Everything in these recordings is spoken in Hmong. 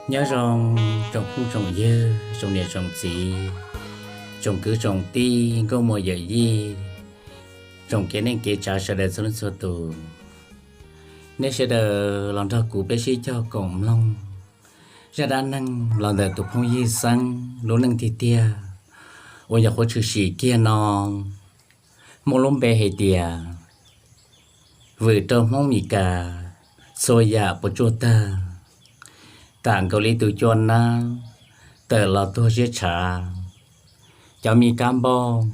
Nyob zoo tsoom phooj tsoom ywg, tsoom niam tsoom txiv, tsoom kwv tsoom tij, nkauj muam yawm yij, tsoom kev neej kev tsav sawv daws txhua leej txhua tus. Nej sawv daws los nrog kuv peb sib cog koom mloog zaj dab neeg los ntawm tus phooj ywg Xeeb lub neej tiag tiag uas nyuam qhuav tshwm sim kiag no, muaj lub npe hais tias vwm rau Hmoob Mes Kas, txhua yam puas tsuaj tag. Tam nkaus li tus cua nab tawm los tuag ziab tshav, cov me kab npauj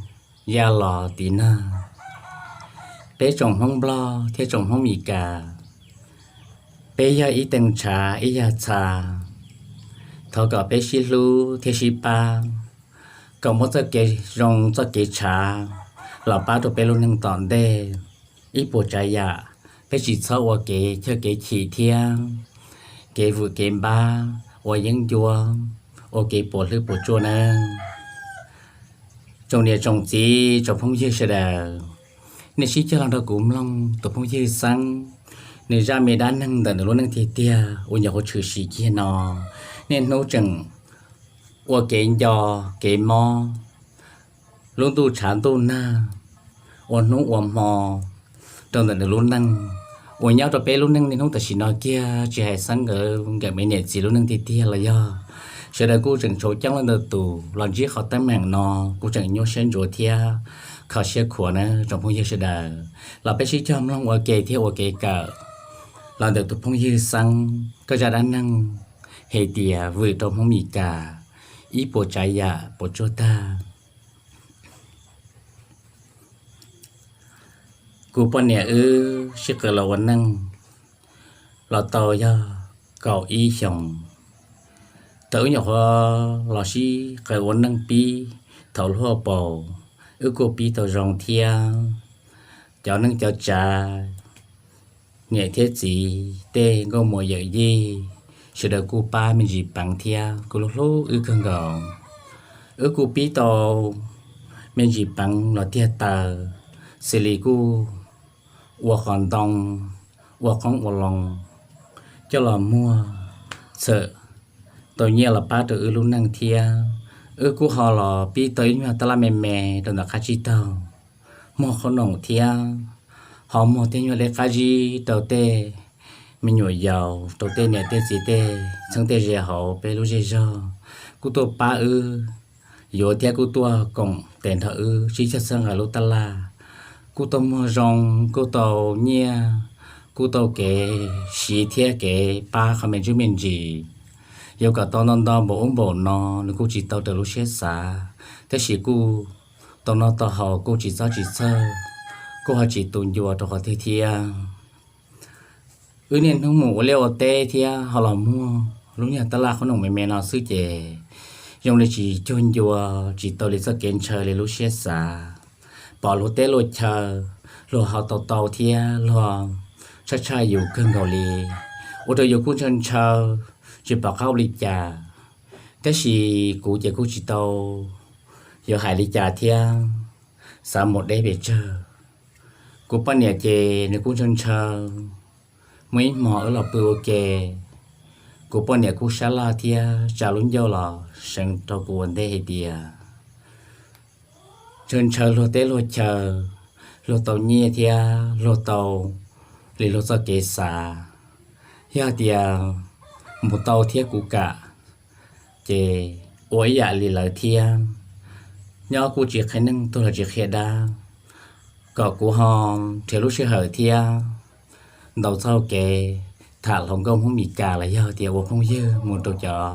ya los tiv nag. Peb tsoom Hmoob Nplog thiab tsoom Hmoob Mes Kas, peb yog ib teev tshav ib yag txha. Thov kom peb sib hlub thiab sib pab, kom muaj txoj kev zoo txoj kev tshav los pab rau peb lub neej tom ntej. Ib puas tsav yam peb tsis txhob ua kev chawj kev chim thiab kev vwm kev npab, ua yeeb ncuab, ua kev puas hlwb puas tsuaj nawb. Tsoom niam tsoom txiv tsoom phooj ywg sawv daws, nej sib cog los nrog kuv mloog tus phooj ywg Xeeb nws zaj me dab neeg ntawm nws lub neej tiag tiag uas nyuam qhuav tshwm sim kiag no. Niaj hnub tseem ua kev nco kev mob, lub ntuj tshav ntuj nag, ua hnub ua hmo rau ntawm nws lub neej, uas nyob rau peb lub neej niaj hnub tam sim no kiag, tsis hais Xeeb nkawd nkawm me niam txiv lub neej tiag tiag los yog sawv daws kuj tseem tshua coob leej ntau tus los ntsib qhov teeb meem no, kuj tseem nyuaj siab ntsuav thiab kho siab khuav na tsoom phooj ywg sawv daws. Los peb sib cog mloog ua ke thiab ua kev kawm los ntawm tus phooj ywg Xeeb koj zaj dab neeg hais tias vwm rau Hmoob Mes Kas, ib puas tsav yam puas tsuaj tag. Kuv poj niam wb sib qawm los ua neej los tau yog kaum ib xyoos. Thaum wb nyuam qhuav los sib qawm ua neej pib thaum hluas paus, wb kuj pib tau zoo thiab. Cov neej cov tsav, niam thiab txiv tej nkauj muam yawm yij sawv daws kuj pab me ntsis peev thiab kuj hlub hlub wb kawg nkaus. Wb kuj pib tau me ntsis peev los tiag taws, xws li kuj ua qos ntoo, ua qoob ua loo coj los muag, txawm tau nyiaj los pab rau wb lub neej thiab. Wb kuj ho los pib tau ib nyuag tab laj me me rau ntawm qab tsib taug, muag qhob noom thiab, ho muag tej nyuag dej qab zib rau tej me nyuam yaus, rau tej niam tej txiv tej txheeb tej ze hauv peb lub zej zog, kuj tuaj pab wb yuav thiab kuj tuaj koom tes nrog wb sib cog txhawb nqa lub tab laj. Kuj tau muag zoo, kuj tau nyiaj, kuj tau kev siv thiab kev pab qhov me ntsuj me ntsis. Yuav kom tau nto nto npaum ub npaum no nws kuj tsis tau raws lub siab xav, tab sis kuj tau noj tau haus kuj tsis txob tsis txhawj, kuj ho tsis tu ncua rau qhov twg thiab. Wb niaj hnub mus ua liaj ua teb thiab ho los muag lub nyuag tab laj qhob noom me me no xwb ces zoo li tsis cuag ncua, tsis tau li txoj kev ntshaw li lub siab xav. Pom luag teb luag chaw, luag ho tau tau thiab luag tshaj tshaj yus kawg nkaus li, ua rau yus kuj ntshaw ntshaw, tsis pom qab ua li cas. Tab sis kuv ces kuj tsis tau yuav hais li cas thiab, xav mus deb pes tsawg. Kuv poj niam ces nws kuj ntshaw ntshaw. Muaj ib hmo wb los pw ua ke, kuv poj niam kuj sab laj thiab tsa lub ncauj los seev rau kuv ua ntej hais tias ntshaw ntshaw luag teb luag chaw, luag tau nyiaj thiab luag tau li luag txoj kev xav. Yog tias mus tau thiab kuv kam, ces ua ib yam li lawv thiab, nyob kuj tsis qhia neeg, tuag los tsis qhia dab, kom kuv ho nrhiav lub sij hawm thiab ntaus txoj kev tham hluas nkauj Hmoob Mes Kas los yog tias ua phooj ywg mus rau cov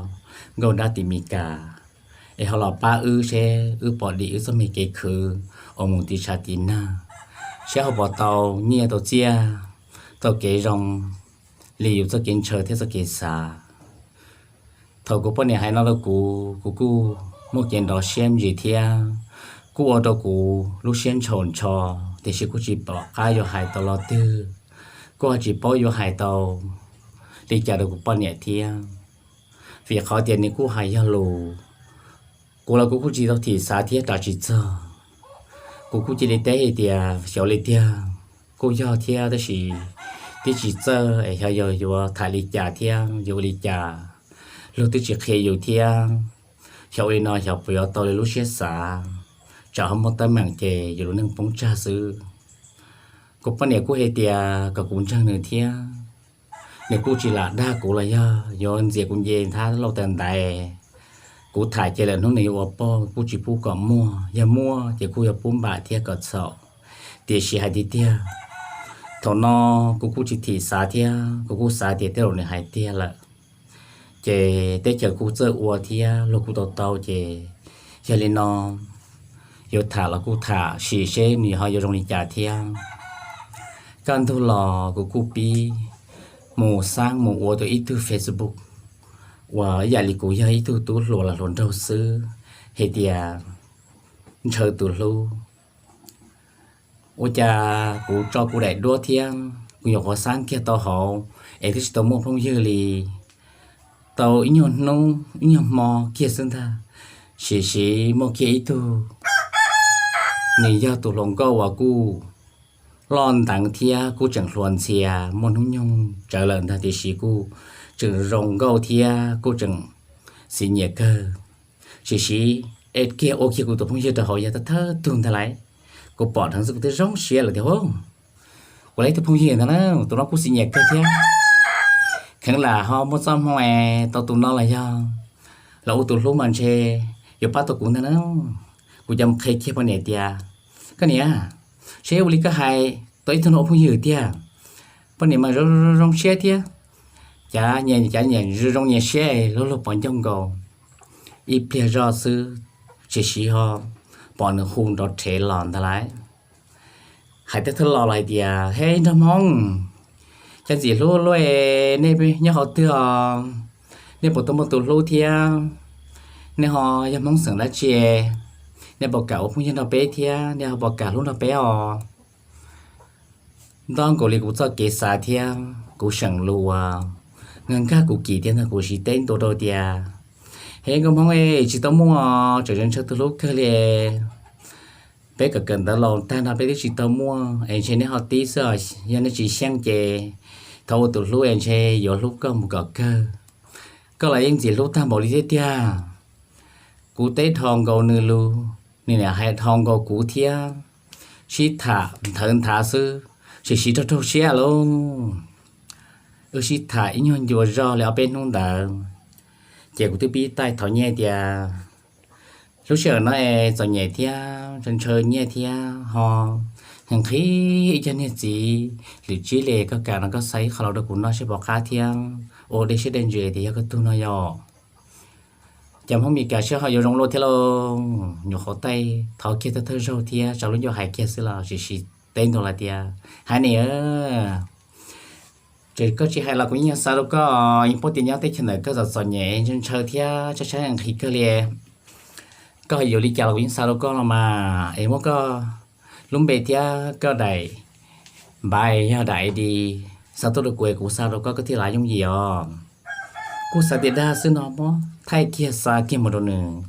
nkauj dab tim Mes Kas, es ho los pab wb seb wb pom dim wb txoj me kev khwv uas mus tiv tshav tiv nag, seb ho puas tau nyiaj tau txiaj, tau kev zoo li yus txoj kev ntshaw thiab txoj kev xav. Thaum kuv poj niam hais no rau kuv, kuv kuj muaj kev nrov siab me ntsis thiab, kuj ua rau kuv lub siab ntshaum ntsho, tiam sis kuj tsis pom qab yuav hais tau lo twg, kuj ho tsis paub yuav hais tau li cas rau kuv poj niam thiab, vim qhov tias nws kuj hais yog lus, kuv los kuv kuj tsis tau thim xav thiab rov tsis txog. Kuv kuj cia li teb hais tias xyov li tiag, kuj yog thiab tab sis twb tsis txawj es xyov yog yuav tham li cas thiab yuav ua li cas. luag twb tsis qhia yus thiab. Xyov ua li no xyov puas yuav tau li lub siab xav, tsam ho muaj teeb meem ces yus lub neej poob tsag xwb. Kuv poj niam kuj hais tias kom kuv ntseeg nws thiab, nws kuj tsis lam dag kuv los yog yuav ntxias kuv nce nthab lauj taw ntaiv. Kuv tham ces lawm hnub nws yuav ua poj kuj tsis pub kom muaj, yog muaj ces kuj yuav pub npam thiab kom txhaum. Tiam sis hais tiag tiag, thaum no kuv kuj tsis thim xav thiab, kuv kuj xav tias tej zaum nws hais tiag lawm. Ces teb chaws kuj txawj ua thiab luag kuj tau tau ces yog li no, yuav tham los kuj tham sim seb nws ho yuav zoo li cas thiab. Kaj ntug los kuv kuj pib mus xab mus ua tau ib tug Facebook uas ib yam li kuv yog ib tug tub hluas los hluas nraug xwb, hais tias ntshaw tus hlub. Ua cas kuv tso kuv daim duab thiab kuv nyuam qhuav xab kiag tau hauv es twb tsis tau muaj phooj ywg li. Tau ib nyuag hnub ib nyuag hmo kiag xwb ntag, sim siv muaj kiag ib tug, nws yog tus hluas nkauj uas kuj loj nteev thiab kuj tseem hluas ntxhias muaj hnub nyoog tsawv lawm ntag tiam sis kuj tseem zoo nkauj thiab kuj tseem xiv nyiam kawg. Sim siv es kiag ua kiag kuv tus phooj ywg rau hauv yog thawj tug ntag lauj. Kuv pom dheev xwb kuv twb zoo siab lawm tiag hu. Kuv laib tug phooj ywg ntag na, tus no kuj xiv nyiam kawg thiab. Kheev lam ho muaj txoj hmoo es tau tus no los yog los ua tus hlub mas ntshe yuav pab tau kuv ntag na. Kuv cov mus qhia kiag poj niam tias, koj niam, seb ua li koj hais tau ib tug no ua phooj ywg tiag. Poj niam mas zoo zoo siab thiab, cav nyiam cav nyiam zoo zoo nyiam siab es luag luag pov ncauj nkaus. Ib pliag zoj xwb, sim siv ho pom nws hu nrov rhev los ntag lauj. Hais tej thawj los los hais tias, he nraug hmoob, cov ntxim hlub luaj, nej nyob qhov twg os? Nej puas tau muaj tus hlub thiab? Nej ho yog hmoob xeem dab tsi? Nej puas kam ua phooj ywg nrog peb thiab nej ho puas kam hlub nrog peb os? Nto nkaus li kuv txoj kev xav thiab kuv seem lus uas nkag nkag kuv kim thiab ntag kuv siv teb ntua rau tias, he nkauj hmoob, tsis tau muaj, tseem ntshaw tus hlub kawg li. Peb kawm kawm ntawv los tag no peb twb tsis tau muaj es ntshe nej ho tib xwb, yog nej tsis xyeej ces thov ua tus hlub es ntshe yuav hlub koj mus kom kawg. Koj los yeej ntxim hlub tag npaum li thiab tiag. Kuv teb dhau nkaus nws lus, nws niam hais dhau nkaus kuv thiab. Sib tham nthawv nthav xwb, sim siv raug raug siab lauj. Wb sib tham ib nyuag ncua zog li ob peb hnub ntawd, ces kuv twb pib taij thov nyiaj tias, lub sij hawm no es txom nyem thiab ntshaw ntshaw nyiaj thiab ho nqhis ib cov niag txiv lwm tsib li, koj kam no koj xa ib qho los rau kuv noj seb puas qab thiab ua dej siab dej ntsws tias yog koj tug no yog. Cas Hmoob Mes Kas siab ho yuav zoo luaj thiab lauj. Nyuam qhuav taij thov kiag thawj thawj zaug thiab tsa lub ncauj hais kiag xwb los sim siv teb ntua lawm tias, haiv niam, ces koj tsis hais los kuv yeej xa rau koj, yeej paub tias nyob teb chaws ntawm koj txom txom nyem ntshaw ntshaw thiab tshaib tshaib nqhis kawg li. Koj yuav li cas los kuv yeej xa rau koj los mas es muab koj lub npe thiab koj daim npav yog daim I D xa tuaj rau kuv es kuv xa rau koj koj thiaj lav yooj yim os. Kuj xav tias dag xwb no muab thaij kiag xa kiag mus rau nws.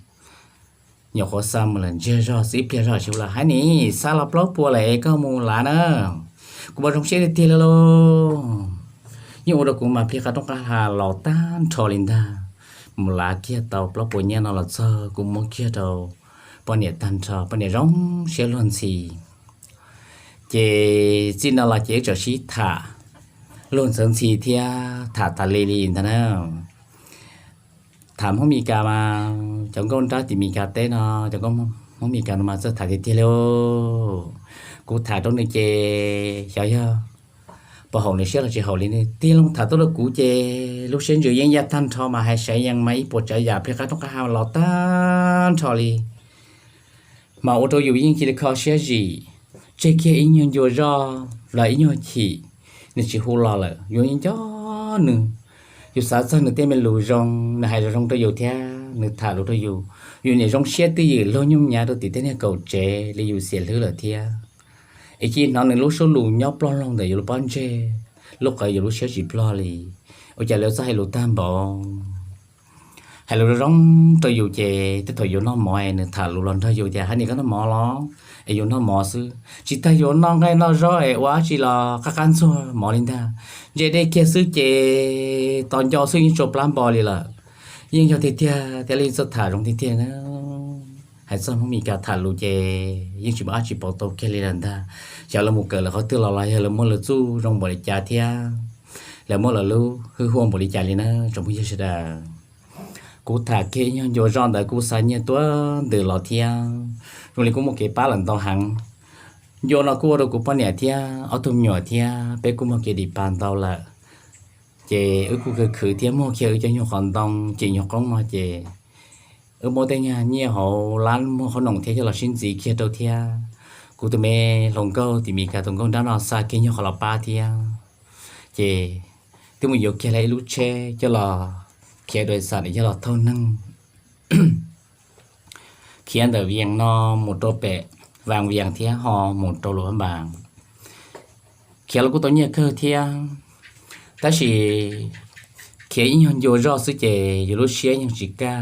Nyuam qhuav xa mus lawm ntsiag zog xwb ib pliag zog tsis ua lawm, haiv niam, xa los plaub puas lawm es koj mus lav na. Kuv mas zoo siab tiag tiag li lauj. Yeej ua rau kuv mas pliag qab rooj qab ha los tag nrho li ntag. Mus lav kiag tau plaub puas nyiaj no los txog kuv muab kiag rau poj niam tag nrho, poj niam zoo siab luag ntxhi. Ces txij no los ces wb txawm sib tham luag ntxhi thiab tham tas li li ntag na. Tham Hmoob Mes Kas mas cov nkauj nrab tim Mes Kas teb no, cov nkauj Hmoob Mes Kas no mas txawj tham tiag tiag li. Kuv tham rau nws ces xyov yog puas haum nws siab los tsis haum li, nws tig loo tham tuaj rau kuv ces lub siab ntsws yeej yaj tag nrho mas hais sav yees mas ib puas tsav yam pliag qab rooj qab ha los tag nrho li. Mas ua rau yus yeej cia li kho siab zim, tseg kiag ib nyuag ncua zoj los ib nyuag chim, nws tsis hu los lawm yus yeej nco nws. Yus xav txog nws tej me lus zoo, nws hais zoo zoo rau yus thiab nws tham lus rau yus, yus niam zoo siab twj ywm luag nyooj nyav rau tim tej niag kaum tsev li yus xiam hlwb lawm thiab. Es cia hnov nws lub suab lus nyob ploj loog ntawm yus lub pob ntseg, lub qhov yus lub siab tsis ploj li. Ua cas lawv txawj hais lus tag npaum, hais lus zoo zoo rau yus ces tej thaum yus noj mov nws tham lus los nrog yus tias, haiv niam, koj noj mov los? Es yus noj mov xwb, tsis tag yus noj nqaij noj zaub es ua dab tsi los qab qab ntxuag mov li ntag. Ntse dej kiag xwb ces tos nco xwb yeej tsua plab npo li lawm. Yeej yog tiag tiag thiab li, txoj tham zoo tiag tiag na. Hais txog Hmoob Mes Kas tham lus ces yeej tsis muaj dab tsi pauv tau kiag li lawm ntag. Xyov lawv mus kawm lawv qhov twg los los yog lawv muaj lawv txuj zoo npaum li cas thiab lawv muaj lawv lub hwj huam npaum li cas li na tsoom phooj ywg sawv daws. Kuv tham kiag ib nyuag ncua zoj ntawd kuj xa nyiaj tuaj ntws los thiab. Zoo li kuj muaj kev pab lawm ntau heev. Ncua no kuj ua rau kuv poj niam thiab ob tug me nyuam thiab peb kuj muaj kev dim pa ntau lawm. Ces wb kuj khwv khwv thiab muag kiag wb cov nyuag qos ntoo ces nyuag qoob no ces wb muab tej nyuag nyiaj hauv lab muag qhob noom thiab coj los sib ntxiv kiag rau thiab. Kuv tus me hluas nkauj tim Mes Kas tus nkauj nrab no xa kiag nyuag qhov los pab thiab. Ces twb mus yuav kiag lawm ib lub tsheb coj los khiav dua xam yog los thauj neeg khiav ntawm Vias no mus rau pem Vas Vias thiab ho mus rau Luam Npas. Khiav los kuj tau nyiaj kawg thiab, tab sis khiav ib nyuag ncua zoj xwb ces yus lub siab yeej tsis kaj.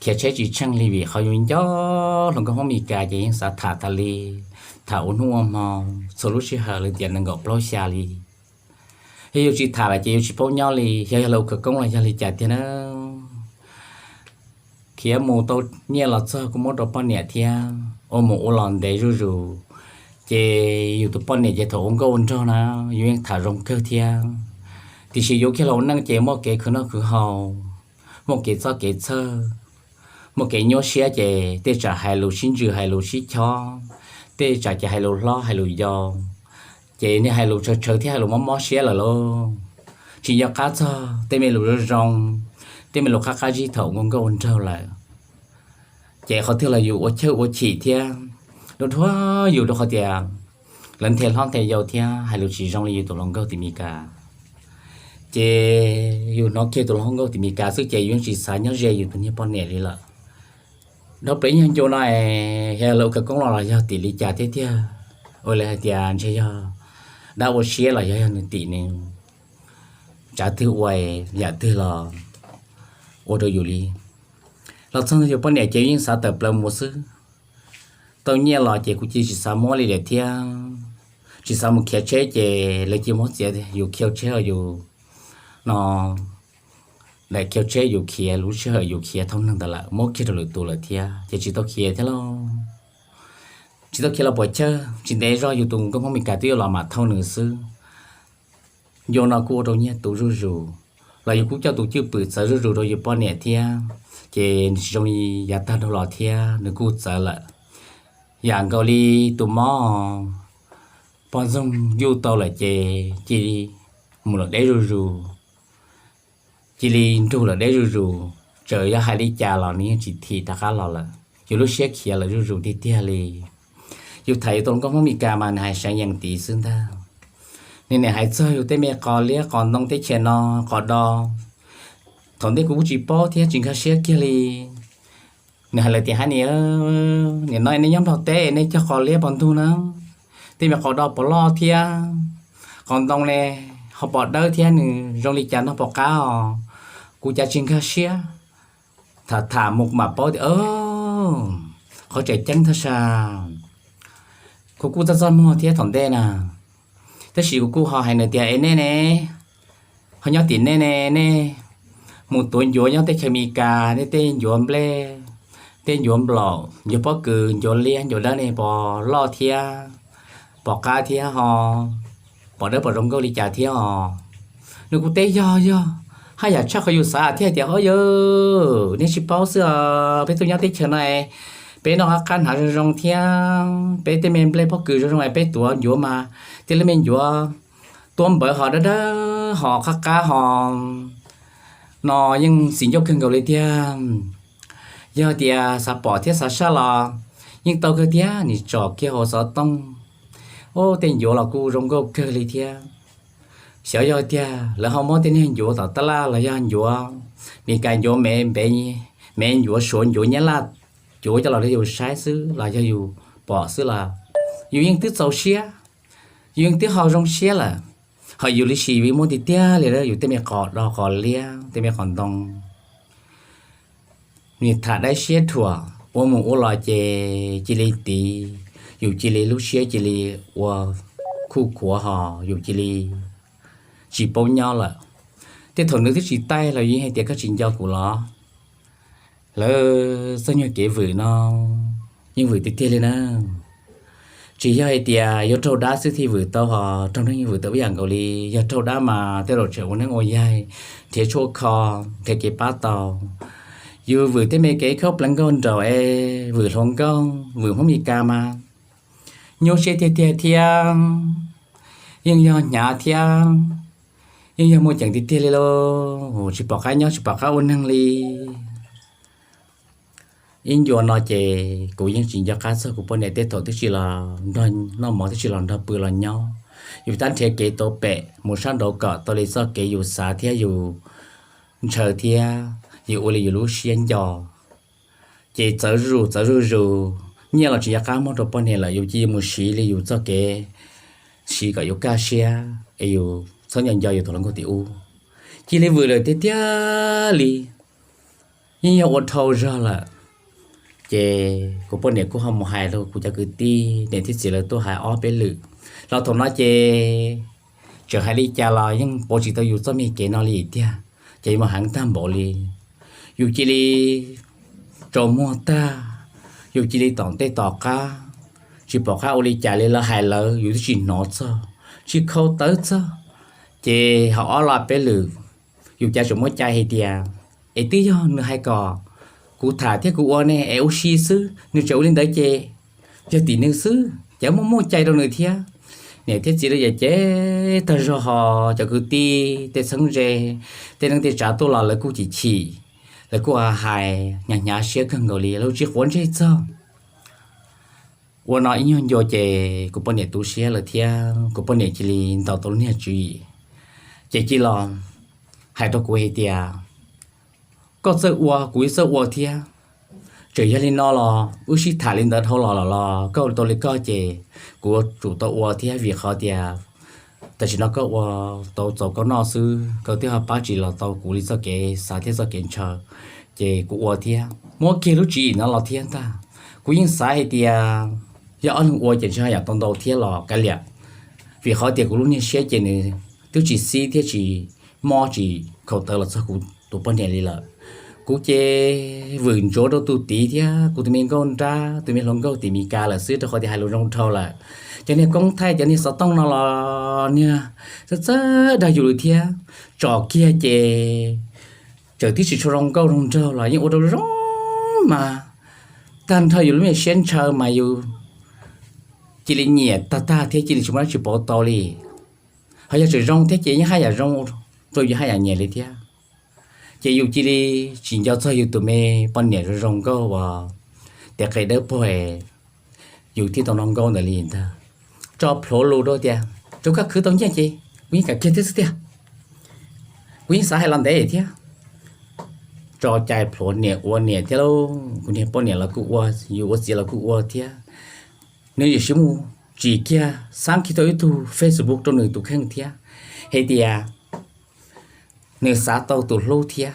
Khiav tsheb tsis tsheej li vim qhov yus nco hluas nkauj Hmoob Mes Kas ces yeej xav tham tas li, tham ua hnub ua hmo, txhua lub sij hawm li tias nees nkaum plaub xya li. Yog yus tsis tham lawm ces yus tsis paub nyob li, xyov yog lawv ua khawv koob los yog li cas tiag na. Khiav mus tau nyiaj los txog kuj muab rau poj niam thiab ua mus ua los ntev zuj zus. Ces yus tus poj niam ces thaum ua nkauj ua nraug na, yus yeej tham zoo kawg thiab. Tiam sis yuav kiag los ua neej ces muaj kev khwv noj khwv haus, muaj kev txoj kev txhawj, muaj kev nyuaj siab ces tej tsam hais lus sib ntsws hais lus sib chob, tej tsam ces hais lus hlob hais lus yau, ces niag hais lus tshawv tshawv thiab hais lus mob mob siab lawm lauj. Tsis nco qab txog tej me lus zoo zoo, tej me lus qab qab zib thaum ua nkauj ua nraug lawm. Ces qhov twg los yus ua chawj ua chim thiab, dhuav dhuav yus rau qhov tias lawv nthe hlob nthe yau thiab hais lus tsis zoo li yus tus hluas nkauj tim Mes Kas. Ces yus hnov kiag tus hluas nkauj tim Mes Kas xwb ces yus yeej tsis xav nyob ze yus tus niag poj niam li lawm. Dhau plaws ib nyuag ncua no es yog lawv ua khawv koob los los yog tim li cas thiab tiag, ua li hais tias ntshe yog dab ua siab los yog yog nws tim nws, tsav twg ua yam twg los ua rau yus li. Los txog ntawm yus poj niam ces yeej xav tawm plaws mus xwb. Tau nyiaj los ces kuv cia tsis xav muab li lawm thiab, tsis xav mus khiav tsheb ces lawv cia muab txiav yus khiav tsheb os yus no, daim khiav tsheb yus khiav lub sij hawm yus khiav thauj neeg ntawd lawm muab kiag rau lwm tus lawm thiab ces tsis tau khiav thiab lauj. Tsis tau khiav los puas chawj, tsis ntev zog yus tus nkauj Hmoob Mes Kas twb yuav los mam thauj nws xwb. Ncua no kuj ua rau nyiaj tu zuj zus, los yus kuj coj tus cwj pwm txawv zuj zus rau yus poj niam thiab, ces nws tsis zoo li yav tag dhau los thiab nws kuj txawv lawm. Yam nkaus li tus mob poj ntxoog yuj tau lawm ces cia li mus lawm deb zuj zus, cia li nrug lawm deb zuj zus, txawm yog hais li cas los nws yeej tsis thim rov qab los lawm. Yus lub siab khiav lawm zuj zus tiag tiag li. Yus tham yus tus hluas nkauj Hmoob Mes Kas mas nws hais seev yees tid xwb ntag. Nws niam hais txog yus tej me qos liab qos ntoo teb chaws no, qos do, thaum ntej kuv kuj tsis paub thiab tsis nkag siab kiag li. Nws hais lawm tias, hab niam, nim no nej nyob Nplog teb nej cog qos liab pov ntug na, tej me qos do pov loj thiab, qos ntoo ne ho pom dawb thiab, nws zoo li cas no pom qab os, kuv cas tsis nkag siab. Tham tham mus kuv mam paub tias qhov tseem ceeb thaj sam, kuv kuj txaj txaj muag thiab thaum ntej na. Tab sis kuv kuj ho hais nws tias es nej ne, ho nyob tim nej ne, nej mus tuav ncuav nyob teb chaws Amelikas, nej tej ncuav nplej, tej ncuav nplaum, ncuav pob kws, ncuav liab ncuav dawb ne pom loj thiab, pom qab thiab ho pom dawb pom zoo nkauj li cas thiab os. Nws kuj teb yog yog, haj yam tshaj qhov yus xav thiab hais tias, o yawg, nej tsis paub xwb os, peb tuaj nyob teb chaws no, peb noj qab qab hnav zoo zoo thiab, peb tej me nplej pob kws zoo zoo es peb tuav ncuav mas tej lub me ncuav tuab npawv ho dawb dawb ho qab qab ho no yeej txiv ncauj kawg nkaus li tiag. Yog tias xav pom thiab xav saj los yeej tau kawg thiab, nim tsom kiag hauv xov tooj, o, tej ncuav los kuj zoo nkauj kawg li thiab. Xyov yog tiag lawv ho muab tej niag ncuav tom tab laj los yog ncuav Meskas ncuav, me ncuav Suav ncuav Nyab Laj ncuav coj los rau yus saib xwb los yog yus pom xwb los yus yeej twb txaus siab, yus yeej twb ho zoo siab lawm. Ho yus li sis yus yeej muab tiag tiag li, yus tej me qos do qos liab tej me qos ntoo. Nws tham dab siab dhuam, ua mus ua los ces cia li tiv, yus cia li lub siab cia li ua khuj khuav ho yus cia li tsis paub nyob lawm. Tej thaum nws twb tsis taij los yus yeej hais tias koj tsis nco kuv los? Lawv txoj nyuag kev vwm no yeej vwm tiag tiag li na. Tsis yog hais tias yuav raug dab xwb thiaj vwm tau, ho raug neeg yeej vwm tau ib yam nkaus li. Yog raug dab mas tej zaum tseem ua neeb ua yaig, nrhiav tshuaj kho, nrhiav kev pab tau. Yus vwm tej me kev khaub pleev nkauj nraug es vwm hluas nkauj, vwm Hmoob Mes Kas mas nyuaj siab tiag tiag thiab, yeej yog hnyav thiab, yeej yog muaj ceem tiag tiag li lauj. Tsis pom qab nyob tsis pom qab ua neeg li. Ib ncua no ces kuv yeej tsis nco qab txog kuv poj niam tej thaum twb tsis los nrog noj mov, twb tsis los nrog pw los nyob. Yus tab nrhiav kev tau pem mus sab nraud kom tau li txoj kev yus xav thiab yus ntshaw thiab yus ua li yus lub siab nco. Ces txawv zuj zus txawv zuj zus, nyiaj los tsis nco qab muab rau poj niam lawm, yus cia li mus siv li yus txoj kev siv kom yus kaj siab es yus txhob nco nco yus tus hluas nkauj tim ub. Cia li vwm lawm tiag tiag li, yeej yog ua dhau zog lawm. Ces kuv poj niam kuj ho mus hais rau kuv cov kwv tij niam thiab txiv lawv tuaj hais ob peb lwm. Los thaum no ces txawm hais li cas los yeej pauv tsis tau yus txoj me kev no li tiag. Ces yus mas heev tag npaum li, yus cia li tsaus muag tag, yus cia li tom tej tom qab, tsis pom qab ua li cas li. Lawv hais lawv yus twb tsis hnov txog, tsis khau tawv txog. Ces ho ob lo peb lwm, yus cav tseem muab cai hais tias, es twb yog nws hais kom kuv tham thiab kuv ua ne es ua si xwb, nws tseem ua li ntawd ces yog tim nws xwb, ces muaj muaj cai rau nws thiab. Niam thiab txiv lawv ces cem tag zog, ho cov kwv tij tej txheeb ze, tej neej tej tsav tuaj los lawv kuj chim chim, lawv kuj hais hnyav hnyav siab kawg nkaus li, lawv tsis quav ntsej txog. Ua no ib nyuag ncua ces kuv poj niam tu siab lawm thiab kuv poj niam cia li ntaus tau lub niag tswv yim, ces cia li los hais rau kuv hais tias, koj txawj ua kuv yeej txawj ua thiab. Txawm yog li no los wb sib tham li ntawd dhau los los los koj tau li koj ces kuv yuav tsum tau ua thiab, vim qhov tias tam sim no koj ua tau txaus koj noj xwb, koj twb ho pab tsis los tau kuv li txoj kev xav thiab txoj kev ntshaw, ces kuv ua thiab. Muab kiag lub tswv yim no los thiab ntag. Kuv yeej xav hais tias yog ob leeg ua ces ntshe ho yam tau ntau thiab los kav liam, vim qhov tias kuv lub niag siab ces nws twb tsis xib thiab tsis mob tsis khau tawv los txog kuv tus poj niam li lawm. Kuv ces vwm ntsuav rau tus tid thiab kuv tus me nkauj nrab, tus me hluas nkauj tim Mes Kas lawm xwb, rau qhov tias hais lus zoo dhau lawm. Cov niag koob thaij cov niag xov tooj no los niag txawj txawj dag yus lawm thiab. Tsom kiag ces txawm twb tsis tshua zoo nkauj zoo nraug los yeej ua rau zoo mas tag nrho yus lub me siab ntshaw mas yus cia li nyiam tag tag thiab cia li tsis muaj dab tsi pauv tau li. Ho yog tseem zoo thiab ces yeej haj yam zoo rau yus haj yam nyiam li thiab. Ces yus cia li tsis nco txog yus tus me poj niam zoo zoo nkauj uas tes qe dawb paug yus thiaj tau noj nkauj ntawd li ntag. Tso plhuav lus rau tias, rau koj khwv tau nyiaj ces kuv yeej kam kiag thiab xwb tiag, kuv yeej xav hais los ntev thiab. Tso cai plhuav niam ua niam thiab lauj, kuv niag poj niam los kuj ua, yus ua txiv los kuj ua thiab. Nws yuav siv mus tsim kiag xab kiag tau ib tug Facebook rau nws tus kheej thiab, hais tias nws xav tau tus hlub thiab.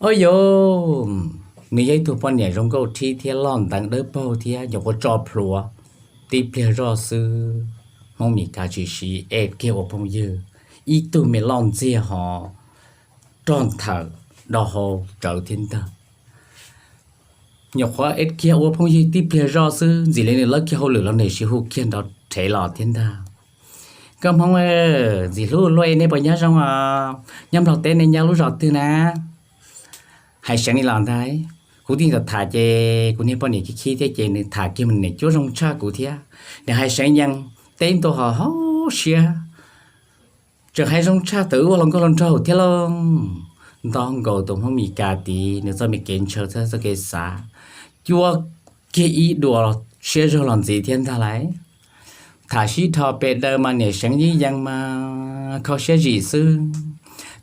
Au yau, nws yog ib tug poj niam zoo nkauj thib thiab loj nteev dawb paug thiab nyuam qhuav tso plhuav tib pliag zoj xwb, Hmoob Mes Kas tsis siv, es kiag ua phooj ywg, ib tug me loj ntxiag ho rog nthawm do hau tsawv thiab ntag. Nyuam qhuav es kiag ua phooj ywg tib pliag zoj xwb, ntxim li nws lawb kiag hauj lwm los nws sib hu kiag nrov rhev los thiab ntag. Koj Hmoob, ntxim hlub luaj, nej puas nyob zoo os? Nyob Nplog teb nej nyob lub zos twg na? Hais seev li los ntag. Kuv tij tham tham ces kuv niag poj niam khib khib thiab ces nws tham kiag mus niam cuab zoo tshaj kuv thiab. Nws hais seev yees teb ntua ho hauv siab, tseem hais zoo tshaj tawm wb ua hluas nkauj hluas nraug thiab lauj. Nto nkaus tus Hmoob Mes Kas tid nws txoj me kev ntshaw thiab txoj kev xav, cuab kiag ib dua siab zog los ntxiv thiab ntag lauj. Tham sib dhos pes daws mas niam seev yeej yees mas kho siab zim xwb.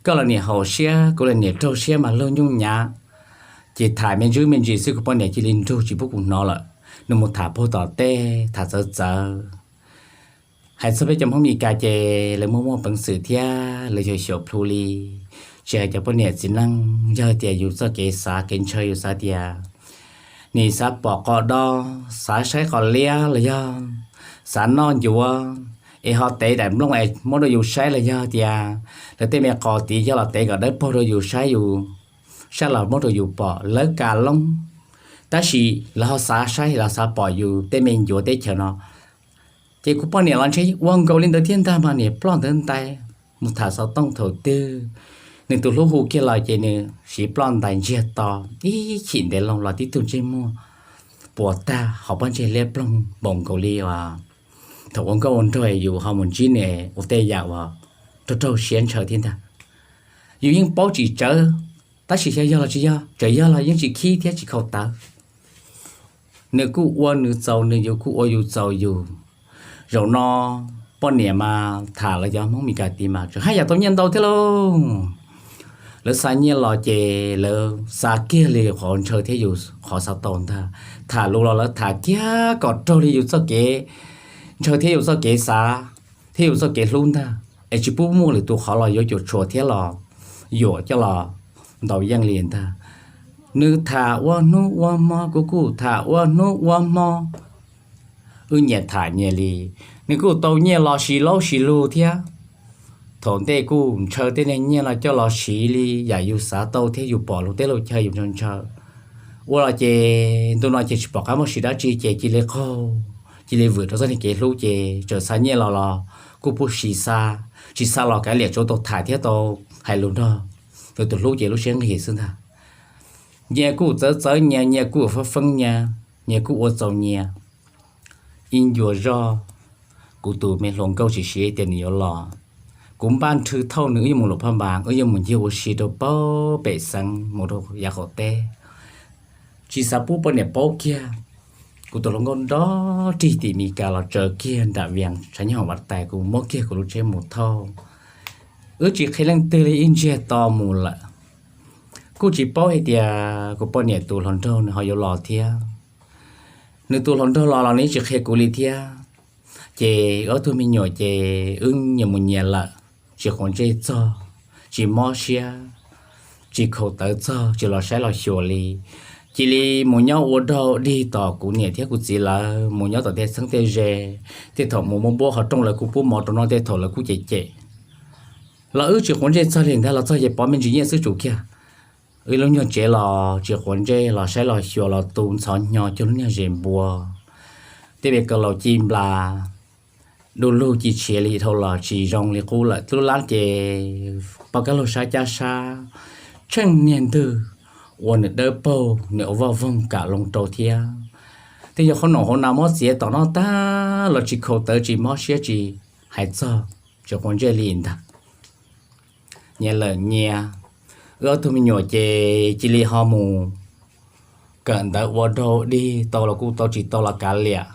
Koj los niam haum siab, kuv los niam raug siab mas luag nyuj nyav. Ces tham me ntsis me ntsis xwb kuv poj niam cia li nrug tsis pub kuv hnov lawm. Nws mus tham puag tom tej, tham txawv txawv. Hais txog peb cov Hmoob Mes Kas ces lawv muaj muaj peev xwm thiab lawv xyaum xyaum plhu li. Tsis hais cov poj niam txiv neej, yog tias yus txoj kev xav kev ntshaw yus xav tias nim xav pom qos do, xav saib qos liab los yog xav noj ncuav, es ho tev daim nplooj es muab rau yus saib los yog tias lawv tej me qos tid yog los tev kom dawb paug rau yus saib yus sab los muab rau yus pom lawv ka loob, tab sis lawv ho xav saib los xav pom yus tej me ncuav teb chaws no. Ces kuv poj niam los ntshe ua nkaus li ntawd thiab ntag mas niam ploj ntawd ntais mus tham xov tooj thaum twg, nws tus hlub hu kiag los ces nws siv ploj ntais ntsiag to, ib chim ntev loo los tib tug ntsej muag puas tag hauv pob ntseg liab ploog npaum nkaus li uas thaum ua nkauj ua nraug yus ho mus ntsib nws ua tej yam uas raug raug siab ntshaw thiab ntag. Yus yeej paub tsis tsawv, tab sis xyov yog los tsis yog, txawm yog los yeej tsis khib thiab tsis khaus tawv. Nws kuj ua nws txaus nws, yus kuj ua yus txaus yus. Zaum no poj niam mas tham lawv cov Hmoob Mes Kas tid mas tseem haj yam tau nyiaj ntau thiab lauj. Lawv xa nyiaj los ces lawv xa kiag li qhov ntshaw thiab yus qhov xav tau ntag. Tham lus los lawv tham kiag kom raug li yus txoj kev ntshaw thiab yus txoj kev xav thiab yus txoj kev hlub ntag, es tsis pub muaj lwm tus qhov los yuav cuam tshuam thiab los yuam coj los ntaus yeej li ntag. Nws tham ua hnub ua hmo, kuv kuj tham ua hnub ua hmo, wb nyias tham nyias li. Nws kuj tau nyiaj los siv laub siv lug thiab. Thaum ntej kuj ntshaw tej niag nyiaj no coj los siv li yam yus xav tau thiab yus pom luag teb luag chaw yus ntshaw ntshaw. Ua los ces ntu no ces tsis pom qab muaj siv dab tsi ces cia li qaug, cia li vwm rau txoj niag kev hlub ces txawm xa nyiaj los los kuj pub siv xa, tsis xa los kav liam tsuav tau tham thiab tau hais lus nrog tus hlub ces lub siab nqig xwb ntag. Nyias kuj txawv txawv nyias, nyias kuj feeb feeb nyias, nyias kuj ua txaus nyias. Ib ncua zoj, kuv tus me hluas nkauj tsis siv tias nws yuav los. Kuv npaj nrhw thauj nws wb yuav mus Luam Phaj Npas, wb yuav mus ncig ua si rau pem xeev mus rau yav qaum teb. Tsis xav pub poj niam paub kiag. Kuv tus hluas nkauj nrov rig tim Mes Kas los tsaws kiag nram Vias tshav nyob hauv vaj tais, kuv muab kiag kuv lub tsheb mus thauj. Wb tsis qhia leej twg li, ib ntsiag to mus lawm. Kuj tsis paub hais tias kuv poj niam tus hluas nraug nws ho yuav los thiab. Nws tus hluas nraug los los nws tsis qhia kuv li thiab. Ces ob tug me nyuam ces wb nyias mus nyias lawm, tsis quav ntsej txog, tsis mob siab, tsis khaus tawv txog, tsis los saib los xyuas li. Cia li mus nyob ua dog dig tom kuv niam thiab kuv txiv lawv, mus nyob tom tej txheeb tej ze. Tej thaum mus muab npuab qhov rooj lawv kuj pub mov rau noj, tej thaum lawv kuj cem cem. Los wb tsis quav ntsej txog li ntag, los txog ces pov me ntsis nyiaj xwb tsum kiag. Wb lub nyuag tsev los tsis quav ntsej, los saib los xyuas los tu ntxhov hnyo cuag lub niag zes npua. Tej me kaus laus ci nplas, du lug ci tshiav li dhau los tsis zoo li qub lawm. Lub lab ces poj kab laug sab cab sab, tsheej niag ntwg ua nws dawb paug, nws ua vaj voog kam loo rau thiab. Tej yog qhob noom hauv nas muab txiav tom no tag los tsis khaus tawv, tsis mob siab, tsis hais txog, tsis quav ntsej li ntag. Nyias lawm nyias, wb ob tug me nyuam ces cia li ho mus kawm ntawv ua dog dig, tau los kuj tau, tsis tau los kav liam.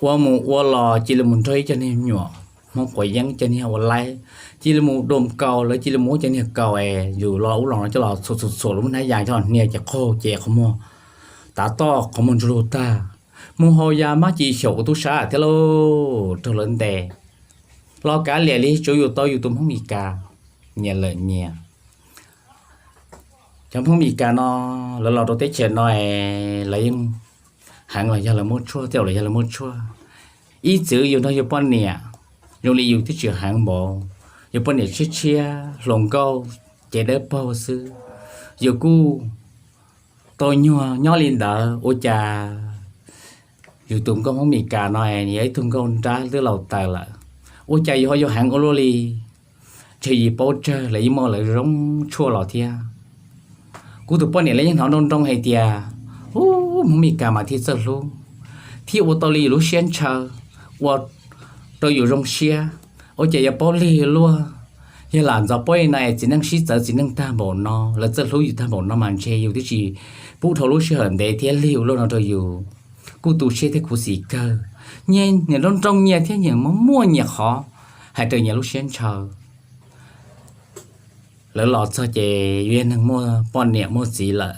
Ua mus ua los cia li mus nrog ib co niag me nyuam Hmoob quav yeeb, ib co niag ua laib, cia li mus dua kaus, lawv cia li mus ua cov niag kaus es yus los ub los no coj los txhuam txhuam txhuam lub hnab yas coj los hnia ces qaug ces qhov muag tav toj, qhov muag ntsuj lug tag, mus haus yas mab ci xyaum ua tub sab thiab lauj, raug lawv ntes. Los kav liam li tsuav yus tau yus tus Hmoob Mes Kas. Nyias lawm nyias. Cov Hmoob Mes Kas no, lawv los rau teb chaws no es lawv yeej heev los yog lawv muab tshuaj, tej zaum los yog lawv muab tshuaj. Ib txwm yus nrog yus poj niam zoo li yus twb tsis heev npaum, yus poj niam tshiab tshiab hluas nkauj, cev dawb paug xwb, yus kuj tau nyuag nyob li ntawd. Ua cas yus tus nkauj Hmoob Mes Kas no es nws yog ib tug nkauj nrab twb laus taws lawm, ua cas yus ho yuav heev ua luaj li? Tseg yus paub tsawg, lawv yeej muaj lawv zoo tshuaj los thiab. Kuv tus poj niam lawv yeej hnov nroo nroo hais tias, ub, Hmoob Mes Kas mas thiaj txawj hlub, thiaj ua tau li yus lub siab ntshaw, ua rau yus zoo siab. Ua cas yuav paub lig luaj? Yog lam ntxov paub li no es txiv neej sib txawv txiv neej tag npaum no, lawv txawj hlub yus tag npaum no mas ntshe yus twb tsis pub dhau lub sij hawm ntev thiab lig ua luaj no rau yus. Kuj tu siab thiab khuv xim kawg. Nyias nroo nroo nyias thiab nyias muaj muaj nyias qhov hais raws nyias lub siab ntshaw. Lawv los txog ces yus yog neeg muaj poj niam muaj txiv lawm,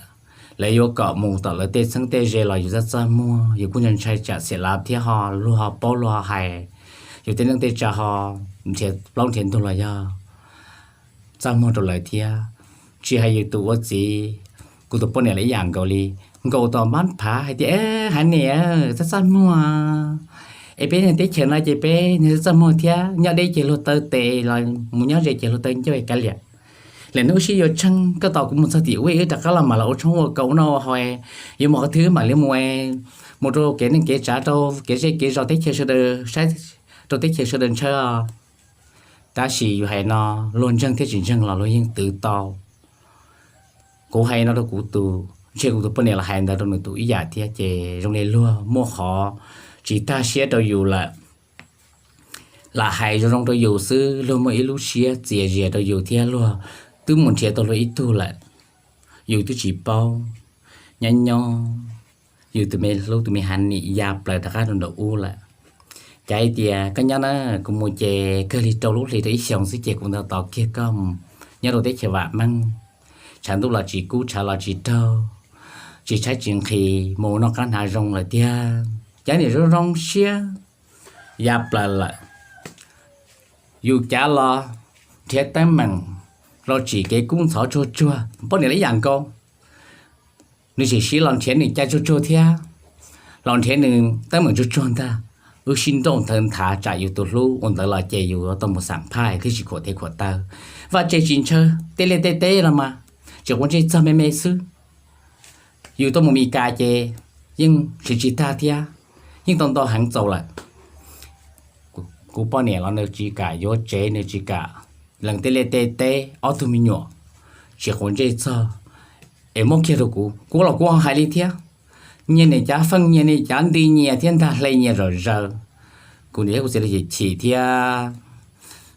lawv yuav kom mus tom lawv tej txheeb tej ze los yus txaj txaj muag, yus kuj ntshai ntshai tsam xiam lav thiab ho luag ho paub luag ho hais, yus tej neej tej tsa ho nrhiav plaub nrhiav ntug los yog txaj muag rau lawv thiab. Tsis hais yus tus ua txiv, kuv tus poj niam lawv ib yam nkaus li, nkaus tom npab phav hais tias, haiv niam, txaj txaj muag, es peb niag teb chaws no ces peb niag txaj txaj muag thiab, nyob deb ces luag taw tes los mus nyob ze ces luag taw ncauj kav liam. Lwm hnub wb sib yuav tsheej, koj tos kuv mus txog tim ub wb rov qab los mam los ua tshoob ua kos ua noj ua haus, yuav mus qhov twg mam li mus, mus rau kev neej kev tsav rau kev zej kev zos teb chaws sawv daws saib, rau teb chaws sawv daws ntshaw. Tab sis yus hais no, luag ntseeg thiab tsis ntseeg los luag yeej twv tau. Kuv hais no rau kuv tus, ntshe kuv tus poj niam los hais ntawd rau nws tus ib yam thiab, ces zoo li luag muaj qhov tsis tag siab rau yus lawm. Lam hais zoo zoo rau yus xwb, luag muaj ib lub siab txias zias rau yus thiab luag twb mus nrhiav tau luag ib tug lawm. Yus twb tsis paub, nyob nyob yus tus me hlub tus me hav nim ya plaws rov qab rau nraum ub lawm. Cav hais tias koj nyob na, kuv mus ces kawg li rau lub hlis rau ib xyoos xwb ces kuv ntaus tov kiag koj mus nyob rau teb chaws vam meej, tshav ntuj los tsis kub tshav los tsis raug, tsis tshaib tsis nqhis, mus noj qab hnav zoo lawm tiag. Cav nim zoo zoo siab ya plaws lawm. Yus cav los nrhiav teeb meem los tsim kev kub ntxhov tsuag tsuag, poj niam los ib yam nkaus. Nws tseem siv los nrhiav nws cai tsuag tsuag thiab, los nrhiav nws teeb meem tsuag tsuag ntag. Wb sib nrauj ntawv nthav tsam yus tus hlub ua ntawd los ces yus tau mus xam phaj thiab tsis khuam tes khuam taw. Vaj tse tsis ntshaw, tej liaj tej teb los mas tsis quav ntsej txog me me xwb. Yus tuaj mus Mes Kas ces yeej siv tsis tag thiab, yeej tau ntau heev txaus lawm. Kuv poj niam los nws tsis kam yuav tsev, nws tsis kam lees tej liaj tej teb, ob tug me nyuam tsis quav ntsej txog, es muab kiag rau kuv, kuv los kuv ho hais li thiab. Nyias niam cav feej, nyias niam cav nti nyias thiab ntag, hle nyias zom zaws. Kuv niam thiab kuv txiv los chim chim thiab.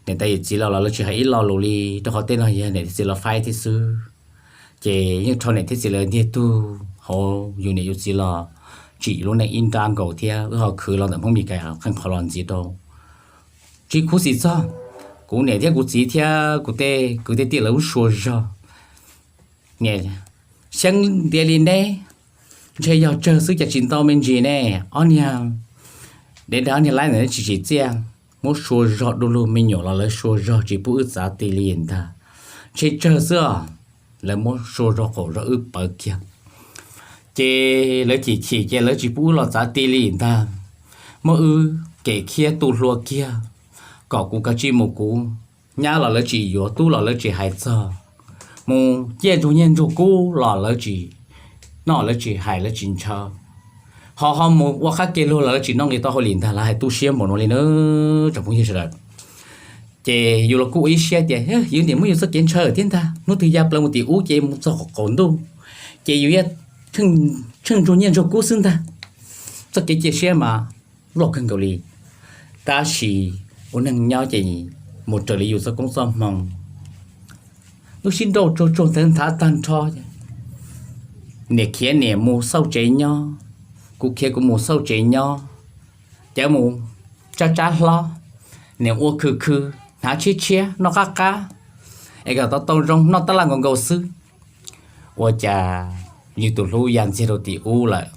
Niam tais yawm txiv los los lawv tsis hais ib lo lus li, rau qhov tej no yog niam thiab txiv lawv faib thiab xwb. Ces yeej rho niam thiab txiv lawv ntiag tug hauv yus niam yus txiv los tsim lub neej ib nrab nkaus thiab wb ho khwv los ntawm Hmoob Mes Kas qee qhov los ntxiv rau. Tsis khuv xim txog, kuv niam thiab kuv txiv thiab kuv tej kwv tej tij lawv lub sua zog. Niam, xyeeb ntiav li neb, ntshe yog tsawg xwb cas tsis ntau me ntsis ne. Ob niag dev dag ob niag laib ntawm neb tsis tsim txiaj, muab sua zog du lug me nyuam los lawv sua zog tsis pub wb txav ti li ntag. Ntshe tsawg xwb os, lawv muab sua zog qaum zog wb pawv kiag. Ces lawv chim chim ces lawv tsis pub wb los txav ti li ntag, muab wb kem khiab tu hlua kiag, kom kuv kav tsij mus kuv nyab los lawv tsis yuav, tub los lawv tsis hais txog, mus ciaj ntsuag nyiaj ntsuag kub los lawv tsis noj, lawv tsis hais, lawv tsis ntshaw, ho ho mus ua qab ke luag los lawv tsis noj nqi taub hau li ntag. Lawv hais tu siab npaum no li na, tsoom phooj ywg sawv daws. Ces yus los kuj ua ib siab tias yus niam muab yus txoj kev ntshaw thiab ntag, hnub twg ya plaws mus tim ub ces mus txog qaum ntuj ces yus yuav tsheej ntsuag nyiaj ntsuag kub xwb ntag. Txoj kev cia siab mas loj kawg nkaus li. Tab sis ua neeg nyob ces mus raws li yus txoj koob txoj hmoo. Wb sib nrauj tsuag tsuag ntawv nthav tag nrho, niam khiav niam mus xauj tsev nyob, kuv khiav kuv mus xauj tsev nyob, cawv mus tsab tsab hlob, niam ua khw khw, hnav tshiab tshiab, noj qab qab, es kom tau tau zoo, noj tab laj nkaus nkaus xwb. Ua cas yus tus hlub ya ntxiag rau tim ub lawm,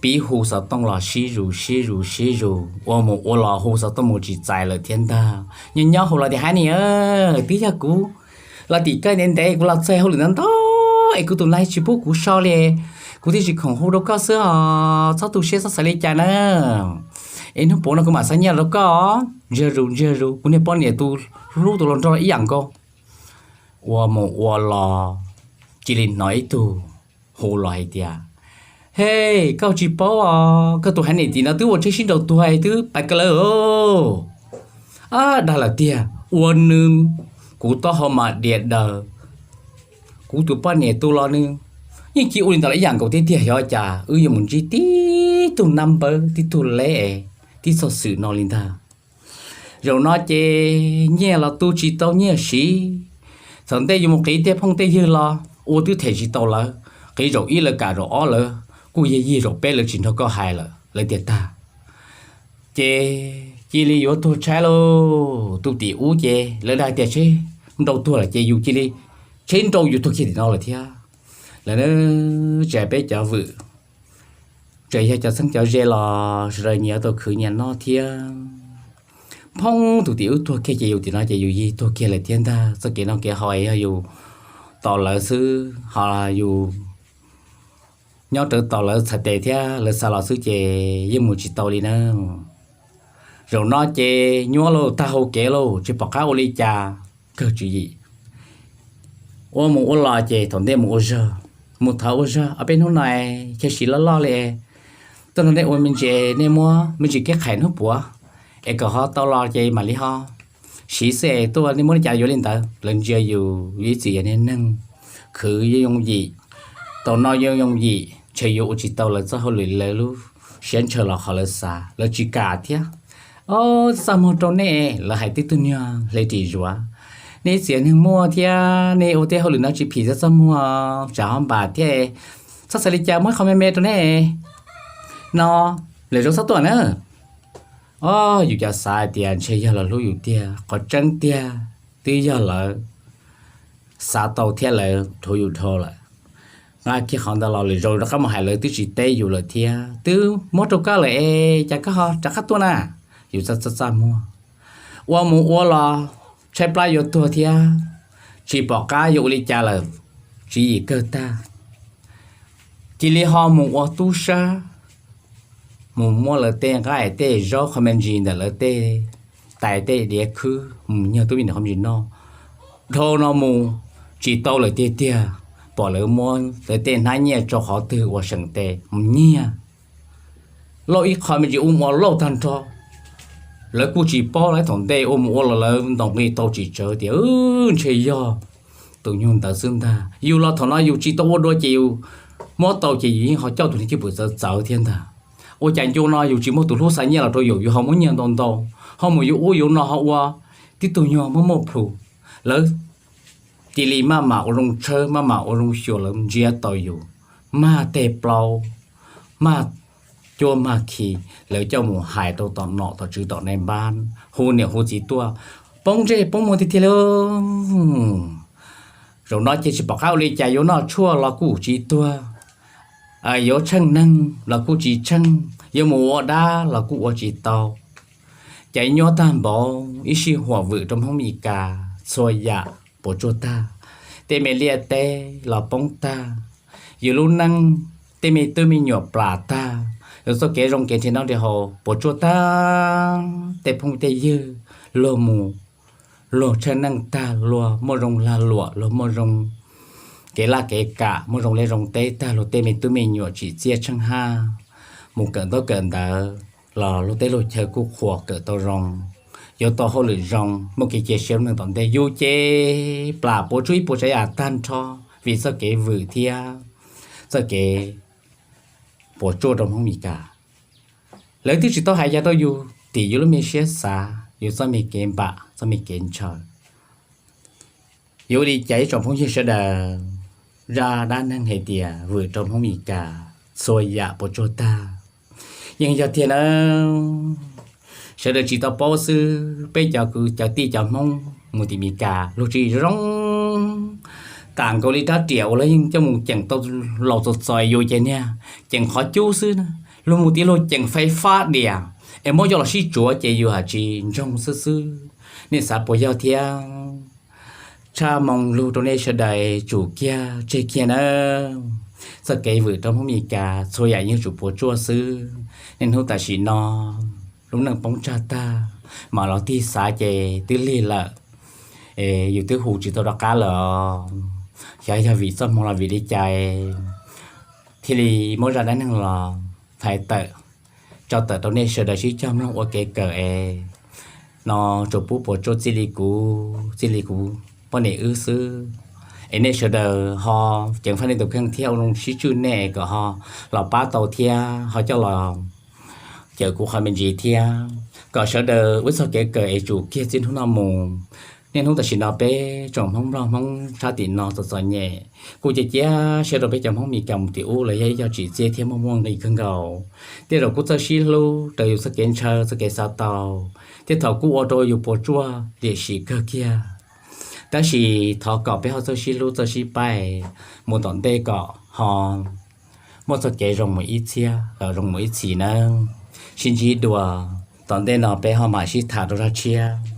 pib hu xov tooj los sib zus sib zus sib zus, ua mus ua los hu xov tooj mus tsis txais lawm thiab ntag. Nyob nyob hu los tias, Haiv niam, twb yog kuv los tim koj ntev ntev, kuv los txog hauj lwm ntau ntau es kuv tus nais tsis pub kuv so li, kuv thiaj tsis khoom hu rau koj xwb os, txhob tu siab txhob xav li cas na. Es hnub puav no kuv mam xa nyiaj rau koj. Ntsiag zus ntsiag zus, kuv niag poj niam tus hlub tus hluas nraug ib yam nkaus. Ua mus ua los cia li hnov ib tug hu los hais tias, Hej, koj tsis paub os, koj tus Haiv niam tim no twb ua tsheb sib nraus tuag twb pais kawg lawm. Ab, dag lawm tiag, ua nws, kuv taub hau mas dias daws. Kuv tus poj niam tus los nws yeej cia ua li ntawd los ib yam nkaus thiab tiag, xyov cas wb yuav mus ntsib tib tug nab npawb tib tug leb es tib txog xwm no li ntag. Zaum no ces nyiaj los tu tsis tau nyiaj siv, thaum ntej yuav mus qiv tej phooj tej ywg los ua twb them tsis tau lawv, qiv zaum ib lawv kam zaum ob lawv kuj yig yig zaum peb lawv tsis nrog koj hais lawm, lawv tias tag. Ces cia li yuav tuag tshaib lauj, tus tim ub ces lawv dag tias tsheb nrau tuag lawm ces yus cia li tsheb nrau yus tuag kiag tim no lawm thiab. Lawv tsis hais peb cov vwm, tseem yog cov txheeb cov ze los sawv daws nyias tau khwv nyias noj thiab. Phoob, tus tim ub tuag kiag ces yus tim no ces yus yig tuag kiag lawm thiab ntag. Txoj kev noj kev haus yog yus tos lawv xwb, ho yus nyob rawv tos lawv txhais tes thiab lawv xa los xwb ces yeej mus tsis tau li na. Zaum no ces nyuaj lauj, tag hau kev lauj, tsis pom qab ua li cas, kawg tswv yim. Ua mus ua los ces thaum ntej mus ua zog, mus thov ua zog ob peb hnub no es chaw siv loj loj li es tuaj nrog nej ua me ntsis, nej muab me ntsis kev qhais hnub puav es kom ho tau los ces mam li ho siv xwb es tuaj nej muab li cas yuav li ntawd. Lawv ntsia yus, yus ib txwm yog niag neeg khwv yooj yooj yim, tau noj yooj yooj yim, ntshe yuav ua tsis tau lawv txoj hauj lwm, lawv lub siab ntshaw los qhov lawv xav, lawv tsis kam thiab. Ob, txaj muag rau nej, lawv hais tib tug nyuag hle ris zuav. Nej ib txwm yog neeg muaj thiab nej ua tej hauj lwm no tsis phim txaj muag, tsam ho npam thiab. Txhob xav li cas, muab ib qho me me rau nej no, lwm zaus txhob tuaj na. Ob, yus cas xav hais tias ntshe yog lawv hlub yus tiag, qhov tseeb tiag twb yog lawv xav tau thiab lawv dhuav yus dhau lawm. Nqa kiag qhov ntawd los lwm zaus rov qab mus hais lawv twb tsis teb yus lawm thiab, twb muab rau koj lawm es cas koj ho rov qab tuaj na. Yus txaj txaj muag, ua mus ua los tshaib plab yuav tuag thiab, tsis pom qab yuav ua li cas lawm, tswv yim kawg tag. Cia li ho mus ua tub sab, mus muab lawv tej nqaij tej zaub qhov me ntsis ntawm lawv tej tais tej diav khwb mus nyiag tub me nyuam qhov me ntsis noj. Dhau no mus tsis tau lawm tiag tiag, pom lawv muab lawv tej hnab nyiaj rau qhov twg ua seem tes mus nyiag lauj, ib qho me ntsis ua mus ua lauj tag nrho. Lawv kuj tsis paub, lawv thaum ntej ua mus ua los lawv ntaus nqi tau tsis tsawg tias ntshe yog tus nyuag ntawd xwb ntag. Yus los thaum no yus tsis tau ua dua ces yus muab tau ces yus yeej ho coj tus niag cwj pwm txawv txawv thiab ntag. Ua cas ncua no yus tsis muaj tus hlub xa nyiaj los rau yus, yus ho muab nyiag ntau ntau, ho mus yuav ub yuav no ho ua tib tug nyuag muaj muaj plhus. Lawv cia li maj mam ua zoo tshawb, maj mam ua zoo xyuas, lawv ntsia tau yus mag tej plaub, mag cuab mag khi, lawv coj mus hais rau tom nom tom tswv tom nais npab, hu niam hu txiv tuaj, poob ntsej poob muag tiag tiag li. Zaum no ces tsis pom qab ua li cas, yuav noj tshuaj los kuj tsis tuag, yuav tsheej neeg los kuj tsis tsheej, yuav mus ua dab los kuj ua tsis tau. Caiv nyuaj tag npaum, ib sij huam vwm rau Hmoob Mes Kas, txhua yam puas tsuaj tag, tej me liaj teb los poob tag, yus lub neej, tej me tub me nyuam plam tag, yus txoj kev zoo kev nrhiav noj nrhiav haus puas tsuaj tag, tej phooj tej ywg luag mus, luag tsheej neej tag, luag muaj zoo lag luam, luag muaj zoo kev laj kev kam, muaj zoo liaj zoo teb tag, luag tej me tub me nyuam tsim txiaj tsheej haj, mus kawm ntaub kawm ntawv los luag tej luag chaw kuj qhuas kawm tau zoo, yuav tau hauj lwm zoo, muaj kev cia siab lub neej tom ntej. Yus ces plam puas tsuaj ib puas tsav yam tag nrho vim txoj kev vwm thiab txoj kev puas tsuaj rau Hmoob Mes Kas. Lawv twb tsis tau hais yog rau yus, tim yus lub me siab xav, yus txoj me kev npam, txoj me kev ntshaw. Yuav ua li cas ib tsoom phooj ywg sawv daws, zaj dab neeg hais tias vwm rau Hmoob Mes Kas, txhua yam puas tsuaj tag, yeej yog tiag nawb. Sawv daws tsis tau paub xwb, peb cov kwv cov tij cov Hmoob mus tim Mes Kas luag tsis zoo, tam nkaus li rab riam uas lawv yeej coj mus ceem tau laus txom txom nyem ces niag ceem qhov cub xwb na, luag mus tim luag ceem fais fab diam es muab coj los sib tsuav ces yus hais tsis ntsoog xwb xwb. Nej xav puas yog thiab? Tshaj moo lug rau nej sawv daws tsum kiag tseg kiag nawb. Txoj kev vwm rau Hmoob Mes Kas txhua yam yeej tsum puas tsuaj xwb. Niaj hnub tam sim no lub neej poob tsag tag, mam los tig xav ces twb lig lawm, yus twb hu tsis tau rov qab lawm. Xyov yog vim txoj hmoo los vim li cas thiaj li muab zaj dab neeg los hais tawm, tso tawm rau nej sawv daws sib cog mloog ua kev kawm es no tsuas pub puas tsuaj txij li kuv, txij li kuv poj niam wb xwb. Es nej sawv daws ho ceev faj nej tus kheej thiab ua zoo sib tswj nej kom ho los pab tau thiab ho coj los cawm kuv qhov me ntsis thiab kom sawv daws ua txoj kev kawm es tsum kiag txij hnub no mus. Niaj hnub tam sim no peb tsoom Hmoob Nplog Hmoob sab tim no txom txom nyem, kuj cia cia siab rau peb cov Hmoob Mes Kas mus tim ub los yog ib co tsim txiaj thiab muaj muaj nqis kawg nkaus. Tej zaum kuj txawj sib hlub raws yus txoj kev ntshaw txoj kev xav tau, tej thaum kuj ua rau yus puas tsuaj liam sim kawg kiag. Tab sis thov kom peb ho txawj sib hlub txawj sib pab, mus tom ntej kom ho muaj txoj kev zoo mus ib txhiab, zoo mus ib txhis nawb. Sib ntsib dua, tom ntej no peb ho mam sib tham rau zaj tshiab.